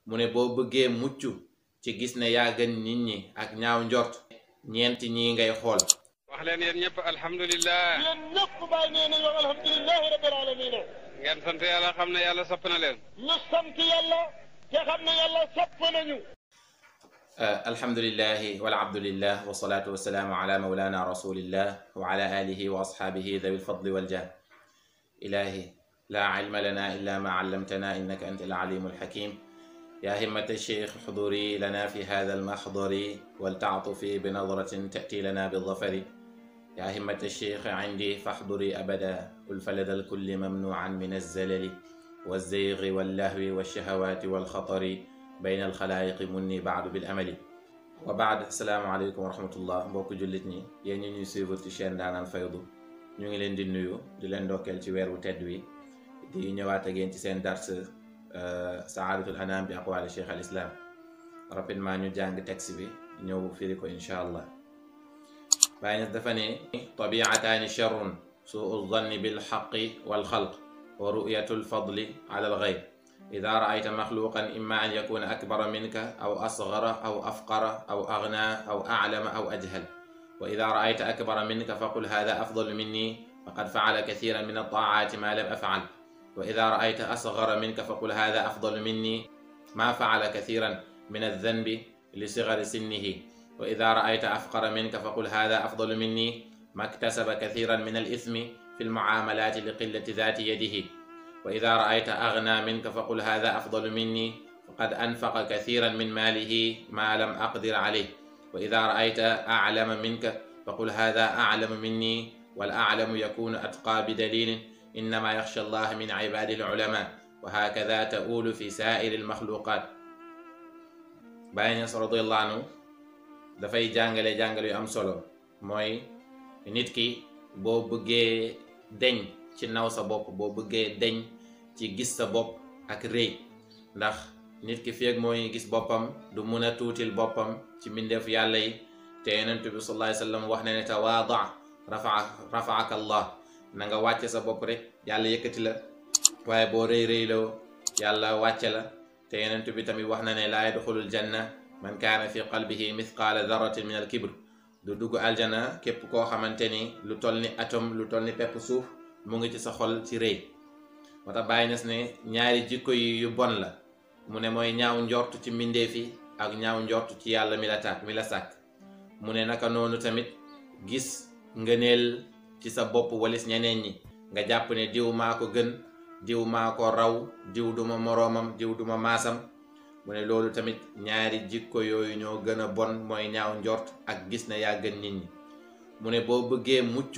mu ne boo bëggee mucc ci gis ne yaa gën nit ñi ak ñaaw njort ñeenti ñii ngay xool. wax leen yéen ñëpp alhamdulilah. yéen ñëpp bàyyi nee nañu wax alhamdulilahi rabbil alamin. ngeen sant yàlla xam ne yàlla sopp na leen. ñu sant yàlla te xam ne yàlla sopp nañu. alhamdulilahi wal abdulillah wa salaatu wa salaamu ala mawlana rasulillah wa ala alihi wa ashaabihi dawi lfadli waljah. ilahi laa ilma lana illa ma allamtana innaka anta alalimu alhakim. yaa himmata cheikh xuduri lana fi hada almaxdari waltaatufi binadratin tati lana bildafari. yaa himmata cheikh indi faxduri abada ulfalada alkulli mamnuan min alzalali walzeygi wallahwi walshahawati walxatari bayna alxalaayiqi munni baadu bil amali wa baad. asalaamu aleykum wa rahmatullah. mbokk jullit ñi, yéen ñi ñuy suivre ci chaîne Ndaanaan Faydu, ñu ngi leen di nuyu di leen ndokkeel ci weer wu tedd wi, di ñëwaat ak yéen ci seen dars saadatul anam bi aqwaali cheikh al islam. rapidement ñu jàng texte bi ñëw firi ko incha allah. Baay Ñas dafa ne tabiataani charrun suu zanni bilxaqi walxalq wa ru'yatu lfadli ala alxayr. ida raayta maxluqan imma an yakuna akbara minka aw asgara aw afqara aw agna aw aclama aw ajhal. wa ida raayta akbara minka faqul hada afdalu minni faqad facala kathiran min altaacaati ma lam afcal. wa ida raayta asgara minka faqul hada afdalu minni ma facala kathiran min aldanbi li sigari sinnihi. wa ida raayta afqara minka faqul hada afdalu minni ma ktasaba kathiran min alismi fi almucaamalaati li qillati daati yadihi. wa ida raayta agna minka faqul hada afdalu minni faqad anfaqa kathiran min maalihi ma lam aqdir alayh. wa ida raayta aclama minka faqul hada aclamu minni wal aclamu yakunu atqaa bidalilin innama yaxsha allah min cibaadihi alculama wa hakada taulu fi saairi almaxluqaat. Baay Ñas radiyallahu anhu dafay jàngale yu am solo, mooy nit ki boo bëggee deñ ci naw sa bopp, boo bëggee deñ ci gis sa bopp ak rëy, ndax nit ki feeg mooy gis boppam du mun a tuutil boppam ci mbindeef yàlla yi. te Yonent bi sallallahu alayhi wa sallam wax na ne tawaada rafaaka allah, na nga wàcce sa bopp rek yàlla yëkkati la, waaye boo rëyloo yàlla wàcce la. te Yonent bi tamit wax na ne laa yadxulul janna man kaana fi qalbihi mithqaala darratin min al kibr. du dugg aljana képp koo xamante ni lu toll ni atome, lu toll ni pepp suuf mu ngi ci sa xol ci rëy. moo tax Baay Ñas ne ñaari jikko yi yu bon la, mu ne mooy ñaaw njort ci mbindeef yi ak ñaaw njort ci yàlla mi la sàkk. mu ne naka noonu tamit gis ngëneel ci sa bopp walis ñeneen ñi, nga jàpp ne diw maa ko gën, diw maa ko raw, diw duma moroomam, diw duma maasam. mu ne loolu tamit ñaari jikko yooyu ñoo gën a bon, mooy ñaaw njort ak gis ne yaa gën nit ñi. mu ne boo bëggee mucc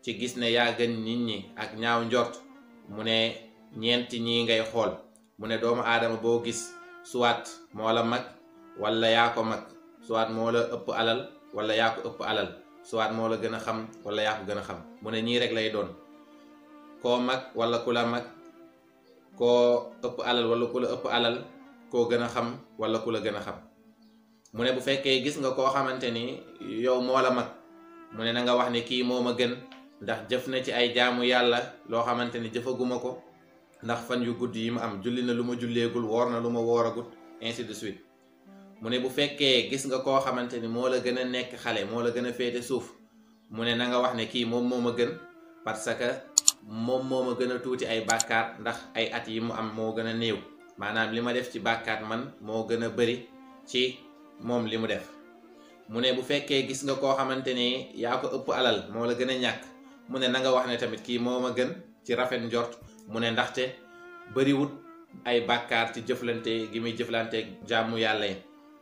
ci gis ne yaa gën nit ñi ak ñaaw njort, mu ne ñeenti ñii ngay xool. mu ne doomu aadama boo gis suwaat moo la mag wala yaa ko mag, suwaat moo la ëpp alal wala yaa ko ëpp alal, suwaat moo la gën a xam wala yaa ko gën a xam. mu ne ñii rek lay doon, koo mag wala ku la mag, koo ëpp alal wala ku la ëpp alal, koo gën a xam wala ku la gën a xam. mu ne bu fekkee gis nga koo xamante ni yow moo la mag, mu ne na nga wax ne kii moo ma gën, ndax jëf na ci ay jaamu yàlla loo xamante ni jëfaguma ko, ndax fan yu gudd yi mu am julli na lu ma julleegul, woor na lu ma wooragut, ainsi de suite. mu ne bu fekkee gis nga koo xamante ni moo la gën a nekk xale, moo la gën a féete suuf, mu ne na nga wax ne kii moom moo ma gën, parce que moom moo ma gën a tuuti ay bàkkaar, ndax ay at yi mu am moo gën a néew. maanaam li ma def ci bàkkaat man moo gën a bëri ci moom li mu def. mu ne bu fekkee gis nga koo xamante ni yaa ko ëpp alal, moo la gën a ñàkk, mu ne na nga wax ne tamit kii moo ma gën ci rafet njort. mu ne ndaxte bëriwut ay bàkkaar ci jëflante gi muy jëflanteeg jaamu yàlla yi,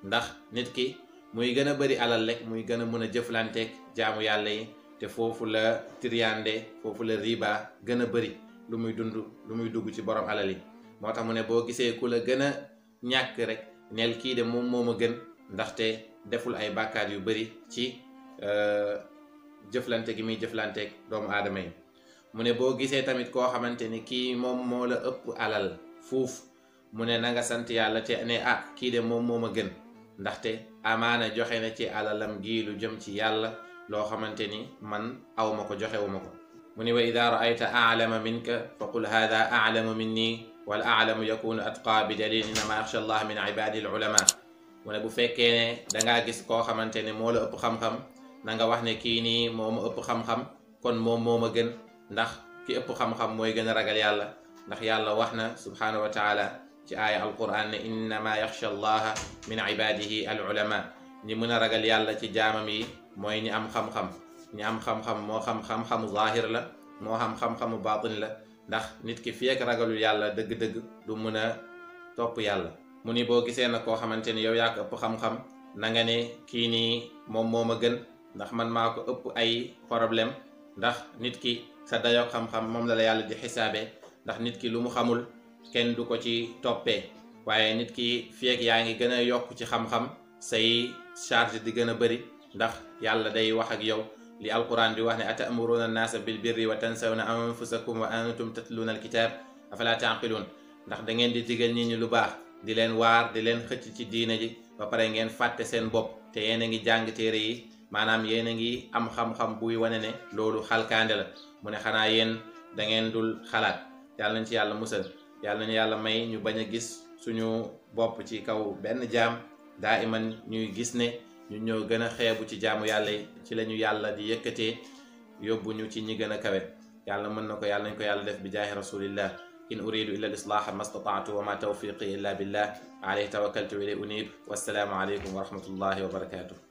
ndax nit ki muy gën a bëri alal rek muy gën a mën a jëflanteeg jaamu yàlla yi, te foofu la triande, foofu la riba gën a bëri lu muy dugg ci borom alal yi. moo tax mu ne boo gisee ku la gën a ñàkk rek neel kii de moom moo ma gën, ndaxte deful ay bàkkaar yu bëri ci jëflante gi muy jëflanteeg doomu aadama yi. mu ne boo gisee tamit koo xamante ni kii moom moo la ëpp alal fuuf, mu ne na nga sant yàlla te ne kii de moom moo ma gën, ndaxte amaana joxe na ci alalam gii lu jëm ci yàlla loo xamante ni man awma ko, joxewuma ko. mu ne wa ida raayta aclama minka fa qul hada aclamu minni wal a'lamu yakunu atqa bi dalil innama yaxsha allah min ibadihi al ulama mu ne bu fekkee ne dangaa gis koo xamante ne moo la ëpp xam-xam na nga wax ne kii nii moo ma ëpp xam-xam kon moom moo ma gën ndax ki ëpp xam-xam mooy gën a ragal yàlla ndax yàlla wax na subhanahu wa taala ci aaya alquran ne innama yaxsha allaha min ibadihi al ulama ñi mën a ragal yàlla ci jaamam yi mooy ñi am xam-xam ñi am xam-xam moo xam xam-xamu zahir la moo xam xam-xamu batin la ndax nit ki fii ak ragalul yàlla dëgg-dëgg du mën a topp yàlla mu ni boo gisee na koo xamante ni yow yaa ko ëpp xam-xam na nga ne kii nii moom moo ma gën ndax man maa ko ëpp ay problème ndax nit ki sa dayoog xam-xam moom la yàlla di xisaabee ndax nit ki lu mu xamul kenn du ko ci toppee waaye nit ki fii ak yaa ngi gën a yokk ci xam-xam say charge di gën a bëri ndax yàlla day wax ak yow li alquran di wax ne atamuruna annaasa bil birri wa tansawna anfusakum wa antum tatluuna alkitab afala taqilun ndax da ngeen di digal nit ñi lu baax di leen waar di leen xëcc ci diina ji ba pare ngeen fàtte seen bopp te yéen a ngi jàng téere yi maanaam yéen a ngi am xam-xam buy wane ne loolu xalkaande la mu ne xanaa yéen da ngeen dul xalaat yàlla nañ ci yàlla musal yàlla nañu yàlla may ñu bañ a gis suñu bopp ci kaw benn jaam daa iman ñuy gis ne ñu ñoo gën a xeebu ci jaamu yàlla yi ci la ñu yàlla di yëkkatee yóbbu ñu ci ñi gën a kawe yàlla mën na ko yàlla nañ ko yàlla def bi jaahi rasulillah in uridu illa al islaha ma stata'tu wa ma tawfiqi illa billah alayhi tawakkaltu wa ilayhi unib wassalaamu alaykum wa rahmatullahi wa barakatuh